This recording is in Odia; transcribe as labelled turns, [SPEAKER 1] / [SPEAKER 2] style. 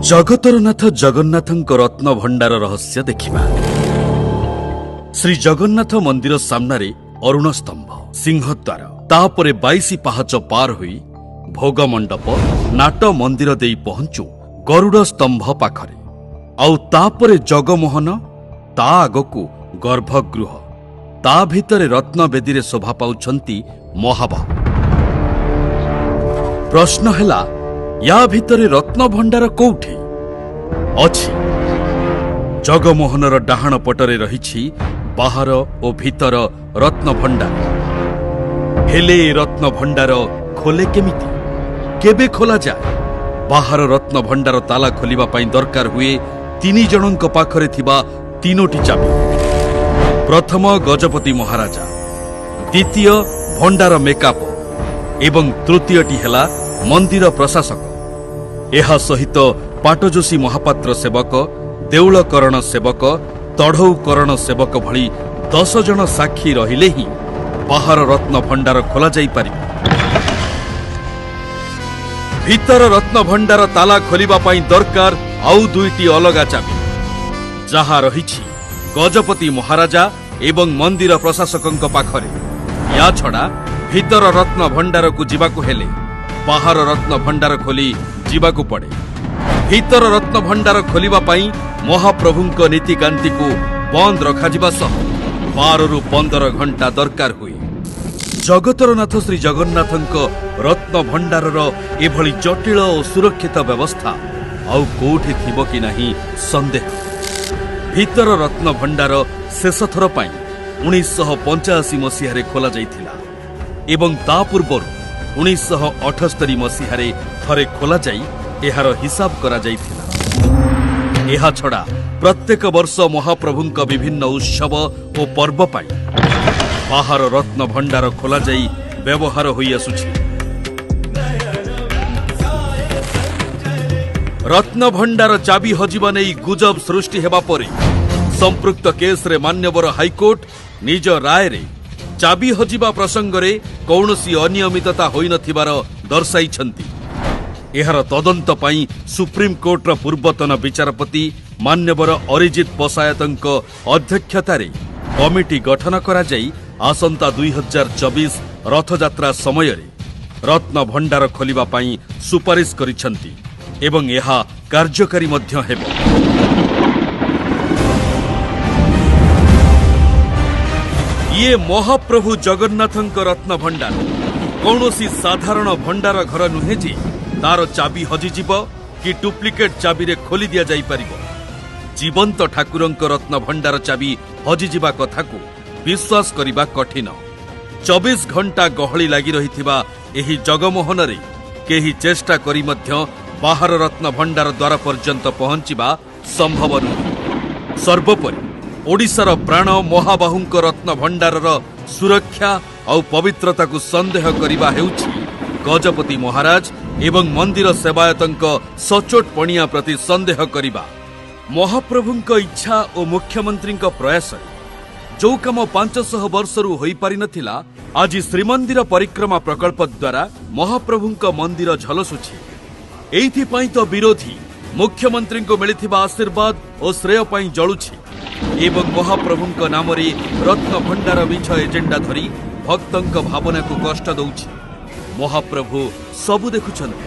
[SPEAKER 1] ଜଗତର ନାଥ ଜଗନ୍ନାଥଙ୍କ ରତ୍ନ ଭଣ୍ଡାର ରହସ୍ୟ ଦେଖିବା। ଶ୍ରୀ ଜଗନ୍ନାଥ ମନ୍ଦିର ସାମ୍ନାରେ ଅରୁଣ ସ୍ତମ୍ଭ, ସିଂହଦ୍ୱାର, ତାପରେ 22 ପାହାଚ ପାର ହୋଇ ଭୋଗ ମଣ୍ଡପ, ନାଟ ମନ୍ଦିର ଦେଇ ପହଞ୍ଚୁ ଗରୁଡ଼ ସ୍ତମ୍ଭ ପାଖରେ। ଆଉ ତାପରେ ଜଗମୋହନ, ତା ଆଗକୁ ଗର୍ଭଗୃହ, ତା ଭିତରେ ରତ୍ନବେଦୀରେ ଶୋଭା ପାଉଛନ୍ତି ମହାବାହୁ। ପ୍ରଶ୍ନ ହେଲା, ୟା ଭିତରେ ରତ୍ନଭଣ୍ଡାର କୋଉଠି ଅଛି? ଜଗମୋହନର ଡାହାଣ ପଟରେ ରହିଛି ବାହାର ଓ ଭିତର ରତ୍ନଭଣ୍ଡାର। ହେଲେ ଏ ରତ୍ନଭଣ୍ଡାର ଖୋଲେ କେମିତି? କେବେ ଖୋଲାଯାଏ? ବାହାର ରତ୍ନଭଣ୍ଡାର ତାଲା ଖୋଲିବା ପାଇଁ ଦରକାର ହୁଏ ତିନି ଜଣଙ୍କ ପାଖରେ ଥିବା ତିନୋଟି ଚାବି। ପ୍ରଥମ ଗଜପତି ମହାରାଜା, ଦ୍ୱିତୀୟ ଭଣ୍ଡାର ମେକାପ ଏବଂ ତୃତୀୟଟି ହେଲା ମନ୍ଦିର ପ୍ରଶାସକ। ଏହା ସହିତ ପାଟଯୋଶୀ ମହାପାତ୍ର ସେବକ, ଦେଉଳକରଣ ସେବକ, ତଢ଼ଉକରଣ ସେବକ ଭଳି 10 ଜଣ ସାକ୍ଷୀ ରହିଲେ ହିଁ ବାହାର ରତ୍ନ ଭଣ୍ଡାର ଖୋଲାଯାଇପାରିବ। ଭିତର ରତ୍ନଭଣ୍ଡାର ତାଲା ଖୋଲିବା ପାଇଁ ଦରକାର ଆଉ ଦୁଇଟି ଅଲଗା ଚାବି, ଯାହା ରହିଛି ଗଜପତି ମହାରାଜା ଏବଂ ମନ୍ଦିର ପ୍ରଶାସକଙ୍କ ପାଖରେ। ୟାଛଡ଼ା ଭିତର ରତ୍ନ ଭଣ୍ଡାରକୁ ଯିବାକୁ ହେଲେ ବାହାର ରତ୍ନ ଭଣ୍ଡାର ଖୋଲି ଯିବାକୁ ପଡ଼େ। ଭିତର ରତ୍ନ ଭଣ୍ଡାର ଖୋଲିବା ପାଇଁ ମହାପ୍ରଭୁଙ୍କ ନୀତିକାନ୍ତିକୁ ବନ୍ଦ ରଖାଯିବା ସହ 12ରୁ 15 ଘଣ୍ଟା ଦରକାର ହୁଏ। ଜଗତର ନାଥ ଶ୍ରୀ ଜଗନ୍ନାଥଙ୍କ ରତ୍ନ ଭଣ୍ଡାରର ଏଭଳି ଜଟିଳ ଓ ସୁରକ୍ଷିତ ବ୍ୟବସ୍ଥା ଆଉ କୋଉଠି ଥିବ କି ନାହିଁ ସନ୍ଦେହ। ଭିତର ରତ୍ନ ଭଣ୍ଡାର ଶେଷଥର ପାଇଁ 1985 ମସିହାରେ ଖୋଲାଯାଇଥିଲା ଏବଂ ତା ପୂର୍ବରୁ 1978 ମସିହାରେ ଥରେ ଖୋଲାଯାଇ ଏହାର ହିସାବ କରାଯାଇଥିଲା। ଏହାଛଡ଼ା ପ୍ରତ୍ୟେକ ବର୍ଷ ମହାପ୍ରଭୁଙ୍କ ବିଭିନ୍ନ ଉତ୍ସବ ଓ ପର୍ବ ପାଇଁ ବାହାର ରତ୍ନ ଭଣ୍ଡାର ଖୋଲାଯାଇ ବ୍ୟବହାର ହୋଇଆସୁଛି। ରତ୍ନଭଣ୍ଡାର ଚାବି ହଜିବା ନେଇ ଗୁଜବ ସୃଷ୍ଟି ହେବା ପରେ ସମ୍ପୃକ୍ତ କେସ୍ରେ ମାନ୍ୟବର ହାଇକୋର୍ଟ ନିଜ ରାୟରେ ଚାବି ହଜିବା ପ୍ରସଙ୍ଗରେ କୌଣସି ଅନିୟମିତତା ହୋଇନଥିବାର ଦର୍ଶାଇଛନ୍ତି। ଏହାର ତଦନ୍ତ ପାଇଁ ସୁପ୍ରିମକୋର୍ଟର ପୂର୍ବତନ ବିଚାରପତି ମାନ୍ୟବର ଅରିଜିତ ପଶାୟତଙ୍କ ଅଧ୍ୟକ୍ଷତାରେ କମିଟି ଗଠନ କରାଯାଇ ଆସନ୍ତା 2024 ରଥଯାତ୍ରା ସମୟରେ ରତ୍ନଭଣ୍ଡାର ଖୋଲିବା ପାଇଁ ସୁପାରିଶ କରିଛନ୍ତି ଏବଂ ଏହା କାର୍ଯ୍ୟକାରୀ ମଧ୍ୟ ହେବ। ଇଏ ମହାପ୍ରଭୁ ଜଗନ୍ନାଥଙ୍କ ରତ୍ନଭଣ୍ଡାର କୌଣସି ସାଧାରଣ ଭଣ୍ଡାର ଘର ନୁହେଁ ଯେ ତାର ଚାବି ହଜିଯିବ କି ଡୁପ୍ଲିକେଟ୍ ଚାବିରେ ଖୋଲି ଦିଆଯାଇପାରିବ। ଜୀବନ୍ତ ଠାକୁରଙ୍କ ରତ୍ନଭଣ୍ଡାର ଚାବି ହଜିଯିବା କଥାକୁ ବିଶ୍ୱାସ କରିବା କଠିନ। 24 ଘଣ୍ଟା ଗହଳି ଲାଗି ରହିଥିବା ଏହି ଜଗମୋହନରେ କେହି ଚେଷ୍ଟା କରି ମଧ୍ୟ ବାହାର ରତ୍ନଭଣ୍ଡାର ଦ୍ୱାର ପର୍ଯ୍ୟନ୍ତ ପହଞ୍ଚିବା ସମ୍ଭବ ନୁହେଁ। ସର୍ବୋପରି ଓଡ଼ିଶାର ପ୍ରାଣ ମହାବାହୁଙ୍କ ରତ୍ନଭଣ୍ଡାରର ସୁରକ୍ଷା ଆଉ ପବିତ୍ରତାକୁ ସନ୍ଦେହ କରିବା ହେଉଛି ଗଜପତି ମହାରାଜ ଏବଂ ମନ୍ଦିର ସେବାୟତଙ୍କ ସଚୋଟ ପଣିଆ ପ୍ରତି ସନ୍ଦେହ କରିବା। ମହାପ୍ରଭୁଙ୍କ ଇଚ୍ଛା ଓ ମୁଖ୍ୟମନ୍ତ୍ରୀଙ୍କ ପ୍ରୟାସରେ ଯୋଉ କାମ 500 ବର୍ଷରୁ ହୋଇପାରିନଥିଲା, ଆଜି ଶ୍ରୀମନ୍ଦିର ପରିକ୍ରମା ପ୍ରକଳ୍ପ ଦ୍ୱାରା ମହାପ୍ରଭୁଙ୍କ ମନ୍ଦିର ଝଲସୁଛି। ଏଇଥିପାଇଁ ତ ବିରୋଧୀ ମୁଖ୍ୟମନ୍ତ୍ରୀଙ୍କୁ ମିଳିଥିବା ଆଶୀର୍ବାଦ ଓ ଶ୍ରେୟ ପାଇଁ ଜଳୁଛି ଏବଂ ମହାପ୍ରଭୁଙ୍କ ନାମରେ ରତ୍ନଭଣ୍ଡାର ମିଛ ଏଜେଣ୍ଡା ଧରି ଭକ୍ତଙ୍କ ଭାବନାକୁ କଷ୍ଟ ଦେଉଛି। ମହାପ୍ରଭୁ ସବୁ ଦେଖୁଛନ୍ତି।